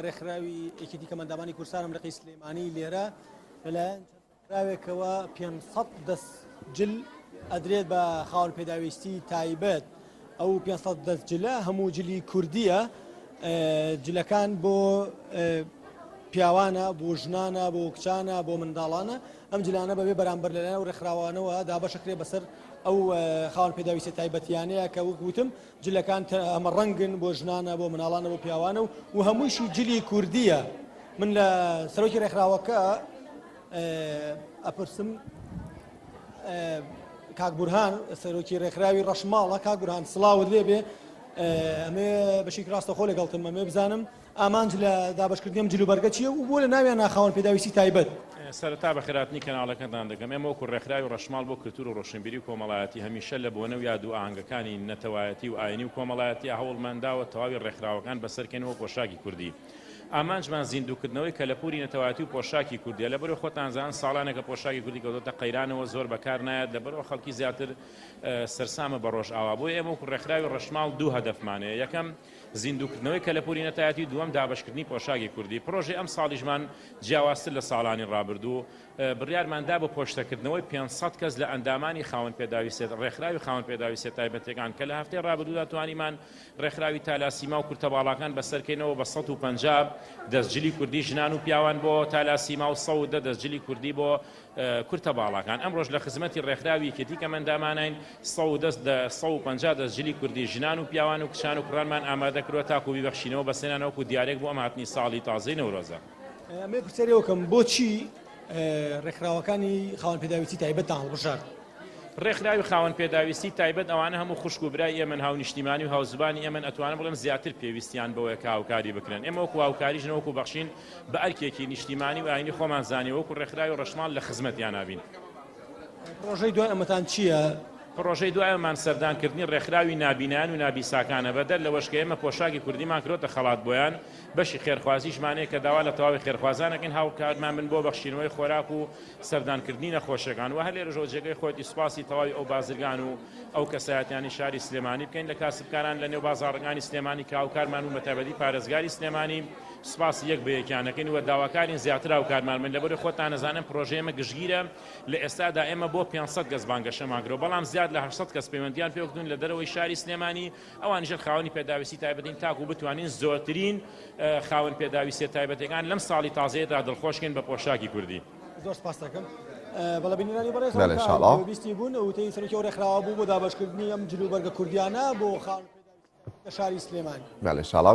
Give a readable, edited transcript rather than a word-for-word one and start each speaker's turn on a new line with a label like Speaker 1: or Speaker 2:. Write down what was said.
Speaker 1: ڕێکخراوی یەکێتی کەمەندامانی کوردستانم لقی سلێمانی لێرە لەلایەن ڕێکخراوێکەوە 500 دەست جل ئەدرێت بە خاوەن پێداویستی تایبەت ئەو 500 دەست جلە هەموو جلی کوردیە جلەکان بۆ پیاوانە بۆ ژنانە بۆ کچانە بۆ منداڵانە ئەم جلانە بەبێ بەرامبەر لەلایەن ئەو ڕێکخراوانەوە دابەشەکرێ بەسەر ئەو خاوەن پێداویستە تایبەتیانەیە کە وەک وتم جلەکان هەمە ڕەنگن بۆ ژنانە بۆ مناڵانە بۆ پیاوانە و و هەمووشی جلی کوردیە من لە سەرۆکی ڕێکخراوەکە ئەپرسم کاک بورهان سەرۆکی ڕێکخراوی ڕەشماڵە کاک بورهان سڵاوت لێبێ ئەمێ بەشێکی ڕاستەخۆ لەگەڵتم ئەمێ بزانم ئامانج لە دابەشکردنی ئەم جلوبەرگە چییە و بۆ لە ناویان خاوەن پێداویستی تایبەت؟
Speaker 2: سەرەتا بەخێرهاتنی کەناڵەکەتان دەکەم. ئێمە وەکو ڕێکخراوی ڕەشماڵ بۆ کلتور و ڕۆشنبیری و کۆمەڵایەتی هەمیشە لە بۆنە و یاد و ئاهەنگەکانی نەتەوایەتی و ئاینی و کۆمەڵایەتیا هەوڵمان داوە تەواوی ڕێکخراوەکان بەسەرکەین وەک پۆشاکی کوردی. ئامانجمان زیندووکردنەوەی کەلەپوری نەتەوایەتی و پۆشاکی کوردیە. لەبەرئەوەی خۆتان زان ساڵانێکە پۆشاکی کوردی کەوتۆتە قەیرانەوە زۆر بەکار نایەت لەبەرئەوە خەڵکی زیاتر سەرسامە بە ڕۆژئاوا. بۆیە ئێمە وەکو ڕێکخراوی ڕەشماڵ دوو هەدەفمان هەیە یەکەم زیندووکردنەوەی کەلەپوری نەتایەتی و دووەم دابەشکردنی پۆشاکی کوردی. پڕۆژەی ئەمساڵیشمان جیاوازتر لە ساڵانی ڕابردوو، بڕیارمان دا بۆ پۆشتەکردنەوەی 500 کەس لە ئەندامانی خاوەن پێداویستیە ڕێکخراوی خاوەن پێداویستیە تایبەتیەکان کە لە هەفتەی ڕابردوودا توانیمان ڕێکخراوی تالاسیما و کورتەباڵاکان بەسەرکەینەوە بە 150 دەست جلی کوردی ژنان و پیاوان بۆ تالاسیما و 110 دەست جلی کوردی بۆ کورتە باڵاکان ئەمڕۆش لە خزمەتی ڕێکخراوی یەکێتی کەمئەندامانین 150 دەست جلی کوردی ژنان و پیاوان و کچان و کوڕانمان ئامادە کردوە تاکو بیبەخشینەوە بە سێنان وەکو دیارێک بۆ ئەم هاتنی ساڵی تازەی نەورۆزە.
Speaker 1: ئەمەوێ پرسیاری ئەوە بکەم بۆچی ڕێکخراوەکانی خاوەن پێداویستی تایبەتتان هەڵبژارد؟
Speaker 2: ڕێکخراوی خاوەن پێداویستی تایبەت ئەوانە هەموو خوشک و برای ئێمەن هاونیشتیمانی و هاوزبانی ئێمەن ئەتوانم بڵێم زیاتر پێویستیان بەوەیە کە هاوکاری بکرێن ئێمە وەکو هاوکاری ژنە وەکو بەخشین بە ئەرکێکی نیشتیمانی و ئاینی خۆمان زانیوە وەکو ڕێکخراوی ڕەشماڵ لە خزمەتیانا بین.
Speaker 1: پڕۆژەی دوای ئەمەتان چییە؟
Speaker 2: پڕۆژەی دوای ئەمەمان سەردانکردنی ڕێکخراوی نابینایان و نابیساکانە، بەدەر لەوەش کە ئێمە پۆشاکی کوردیمان کردۆتە خەڵات بۆیان، بەشی خێرخوازیشمان هەیە کە داوا لە تەواوی خێرخوازان ئەکەین هاوکارمان بن بۆ بەخشینەوەی خۆراک و سەردانکردنی نەخۆشەکان و هەر لێرەشەوە جێگەی خۆیەتی سوپاسی تەواوی ئەو بازرگان و ئەو کەسایەتیانەی شاری سلێمانی بکەین لە کاسبکاران لە نێو بازاڕەکانی سلێمانی کە هاوکارمان بوون بەتایبەتی پارێزگاری سلێمانی سوپاسی یەک بە یەکیان دەکەین و داواکارین زیاتر هاوکارمان بن لەبەرئەوەی خۆتان ئەزانن پرۆژەی ئێمە گشتگیرە لە ئێستادا ئێمە بۆ 500 کەس بانگەشەمان کردوە بەڵام زیاد لە 800 کەس پەیوەندیان پێوەکردوون لە دەرەوەی شاری سلێمانی ئەوانیش خاوەنی پێداویستی تایبەتین تاکو بتوانین زۆرترین خاوەن پێداویستیە تایبەتەکان لەم ساڵی تازەیەدا دڵخۆشکەین بە پۆشاکی کوردی.
Speaker 1: زۆر سپاس دەکەم. بەڵێ بینەرانی بەڕێز
Speaker 3: بەڵێ شاڵاو.
Speaker 1: بیستی بوون وتەی سەرۆکی ئەو ڕێکخراوە بوو بۆ دابەشکردنی ئەم جلوبەرگە کوردیانە بۆ خاوەن پێداویستی لە شاری سلێمانی.
Speaker 3: بەڵێ شاڵاو.